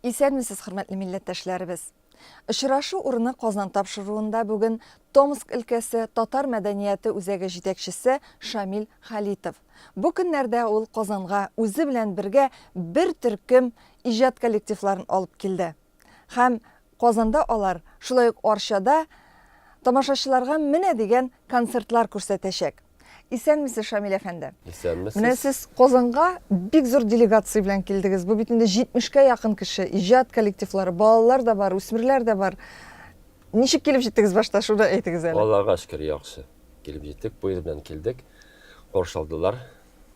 Исәнмесез, хөрмәтле милләттәшләребез! Очрашу урыны Казан тапшыруында бүген Томск өлкәсе татар мәдәнияте үзәге җитәкчесе Шамил Халитов. Бу көннәрдә ул Казанга үзе белән бергә бер төркем иҗат коллективларын алып килде. Һәм Казанда алар, шулай ук Арчада тамашачыларга менә дигән концертлар күрсәтәчәк. Исәнмесез, Шамил әфәнде. Исәнмесез. Менә сез Казанга бик зур делегация белән килдегез. Бу бит инде 70-кә якын кеше, иҗат коллективлары, балалар да бар, үсмерләр дә бар. Ничек килеп җиттегез башта, шуны әйтегез әле. Аллага шөкер, яхшы килеп җиттек. Поезд белән килдек. Каршы алдылар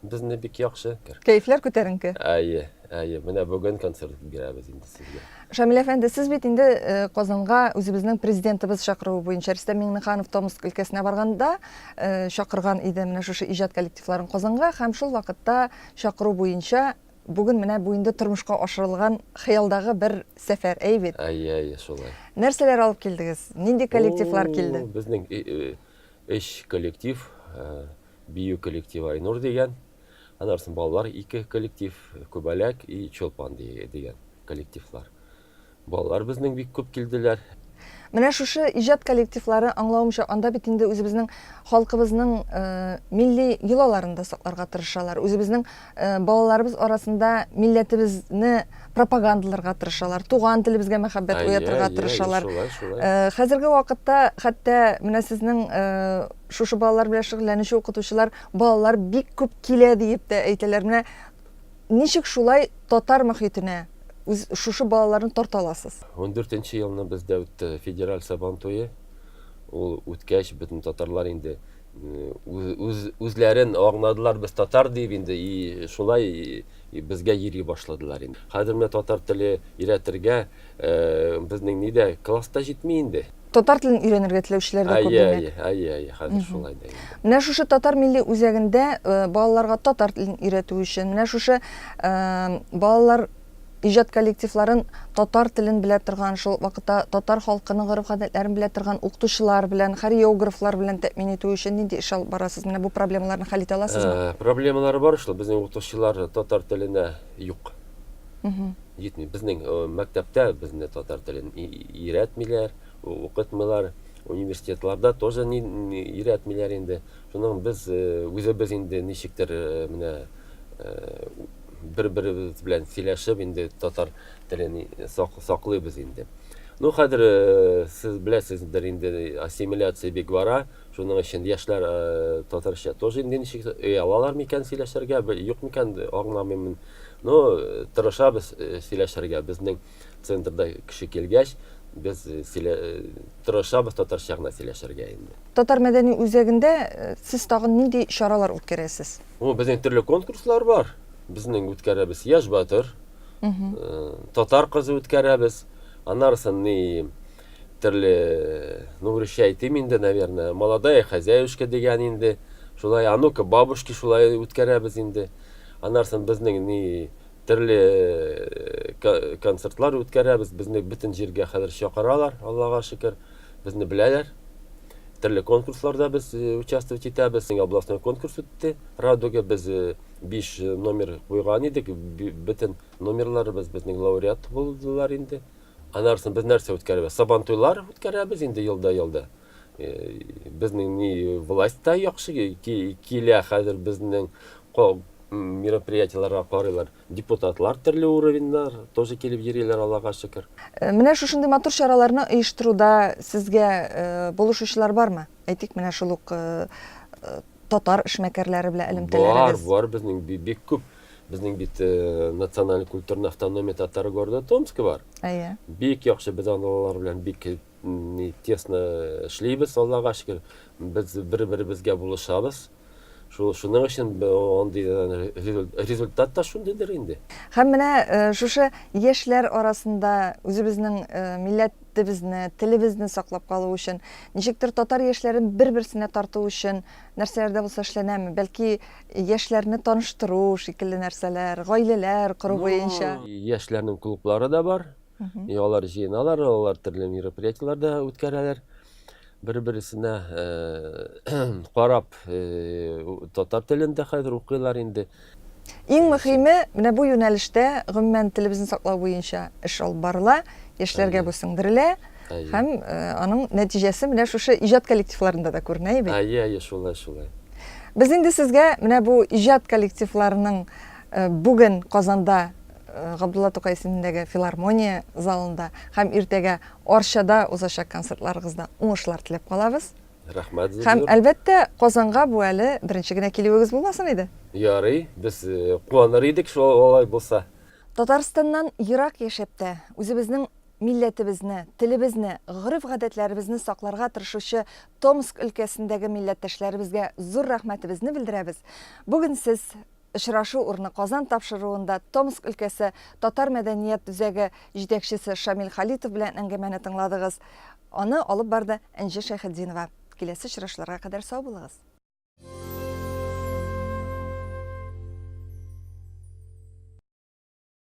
безне бик яхшы. Кәефләр күтәренке. Әйе, әйе. Менә бүген концерт бирәбез инде сезгә. Шамил әфәнде, сез бит инде э, Казанга үзебезнең президентыбыз чакыруы буенча Рөстәм Миңнеханов Томск өлкәсенә барганда э, чакырган иде менә шушы иҗат коллективларын Казанга һәм шул вакытта чакыру буенча бүген менә бу инде тормышка ашырылган хыялдагы бер сәфәр, әй бит? Әйе, әйе, шулай. Нәрсәләр алып килдегез? Нинди коллективлар килде? Безнең э, өч коллектив, бию коллективы Айнур дигән. Аннан соң балалар ике коллектив, Күбәләк и Чулпан дигән коллективлар. Балалар безнең бик күп килделәр. Менә шушы иҗат коллективлары, аңлавымча, анда бит инде үзебезнең халкыбызның милли йолаларын да сакларга тырышалар. Үзебезнең балаларыбыз арасында милләтебезне пропагандаларга тырышалар, туган телебезгә мәхәббәт уятырга тырышалар. Хәзерге вакытта хәтта менә сезнең шушы балалар белән шөгыльләнүче укытучылар балалар бик күп килә диеп тә әйтәләр. Менә ничек шулай татар мохитенә үз шушы балаларны тарта аласыз? 14 елны бездә үтте федераль Сабан туе. Ул үткәч, бөтен татарлар инде үз, үзләрен аңладылар, без татар дип инде, и шулай безгә йөри башладылар инде. Хәзер менә татар теле өйрәтергә безнең нидә класс та җитми инде. Татар телен өйрәнергә теләүчеләр дә күп, димәк. Әйе, әйе, әйе, хәзер шулай да инде. Менә шушы татар милли үзәгендә балаларга татар телен өйрәтү өчен, менә шушы балалар иҗат коллективларын татар телен белә торган, шул ук вакытта татар халкының гореф-гадәтләрен белә торган укытучылар белән, хореографлар белән тәэмин итү өчен нинди эш алып барасыз? Менә бу проблемаларны хәл итә аласызмы? Проблемалар бар шул, безнең укытучылар татар теленә юк. Җитми. Безнең мәктәптә безне татар телен өйрәтмиләр, укытмыйлар. Университетларда тоже өйрәтмиләр инде. Шуның без үзебез инде ничектер менә бер-беребез белән сөйләшеп инде татар телен саклыйбыз инде. Ну, хәзер сез беләсездер инде, ассимиляция бик бара. Шуның өчен яшьләр татарча тоже инде ничек оялалар микән сөйләшергә, юк микән, аңламыйм мин. Ну, тырышабыз сөйләшергә. Безнең центрда кеше килгәч, без тырышабыз татарча гына сөйләшергә инде. Татар мәдәни үзәгендә сез тагын нинди чаралар үткәрәсез? Ну, безнең төрле конкурслар бар. Безнең үткәрәбез Яшь батыр, татар кызы үткәрәбез. Аннарысын ни төрле, ну, урысча әйтим инде, наверное, молодая хозяюшка дигән инде. Шулай, а ну-ка, бабушки шулай үткәрәбез инде. Аннарысын безнең ни төрле э, концертлар үткәрәбез. Безне бөтен җиргә хәзер чакыралар, Аллага шөкер. Безне беләләр. Төрле конкурсларда без э, участвовать итәбез. Областной конкурс үтте. Радуга без 5 э, номер куйган идек. Бөтен номерларыбыз безнең лауреат булдылар инде. Анарысын без нәрсә үткәрәбез? Сабантуйлар үткәрәбез инде елда-елда. Э, безнең ни власть та яхшы килә хәзер безнең мероприятиеләргә карыйлар. Депутатлар төрле уровеньнар тоже килеп йөриләр, Аллага шөкер. Э, менә шушындый матур чараларны оештыруда сезгә э, булышучылар бармы? Әйтик, менә шул ук татар эшмәкәрләре белән элемтәләрегез. Бар, бар безнең бик күп. Безнең бит националь культурный автономия татар города Томска бар. Әйе. Бик яхшы без алар белән бик тесно эшлибез, Аллага шөкер. Без бер-беребезгә булышабыз. Шул шуның өчен андый результат та шундыйдыр инде. Һәм менә шушы яшьләр арасында үзебезнең милләтебезне, телебезне саклап калу өчен, ничектер татар яшьләрен бер-берсенә тарту өчен нәрсәләр дә булса эшләнәме? Бәлки яшьләрне таныштыру шикелле нәрсәләр, гаиләләр кору буенча? Яшьләрнең клублары да бар. И алар җыеналар, алар төрле мероприятиеләр дә үткәрәләр. Бер-берсенә карап, татар телен дә хәзер укыйлар инде. Иң мөхиме, менә бу юнәлештә, гомумән, телебезне саклау буенча эш алып барыла, яшьләргә бу сеңдерелә һәм э, аның нәтиҗәсе менә шушы иҗат коллективларында да күренә бит. Әйе, әйе, шулай, шулай. Без инде сезгә менә бу иҗат коллективларының э, бүген Казанда э, Габдулла Тукай исемендәге филармония залында һәм иртәгә Арчада узачак концертларыгызда уңышлар теләп калабыз. Рәхмәт, зур. Һәм, әлбәттә, Казанга бу әле беренче генә килүегез булмасын иде. Ярый, без э, куаныр идек шул алай булса. Татарстаннан ерак яшәп тә, үзебезнең милләтебезне, телебезне, гореф-гадәтләребезне сакларга тырышучы Томск өлкәсендәге милләттәшләребезгә зур рәхмәтебезне белдерәбез. Бүген сез Очрашу урыны Казан тапшыруында Томск өлкәсе Татар мәдәният үзәге җитәкчесе Шамил Халитов белән әңгәмәне тыңладыгыз. Аны алып барды Энҗе Шәйхетдинова. Киләсе очрашуларга кадәр сау булыгыз!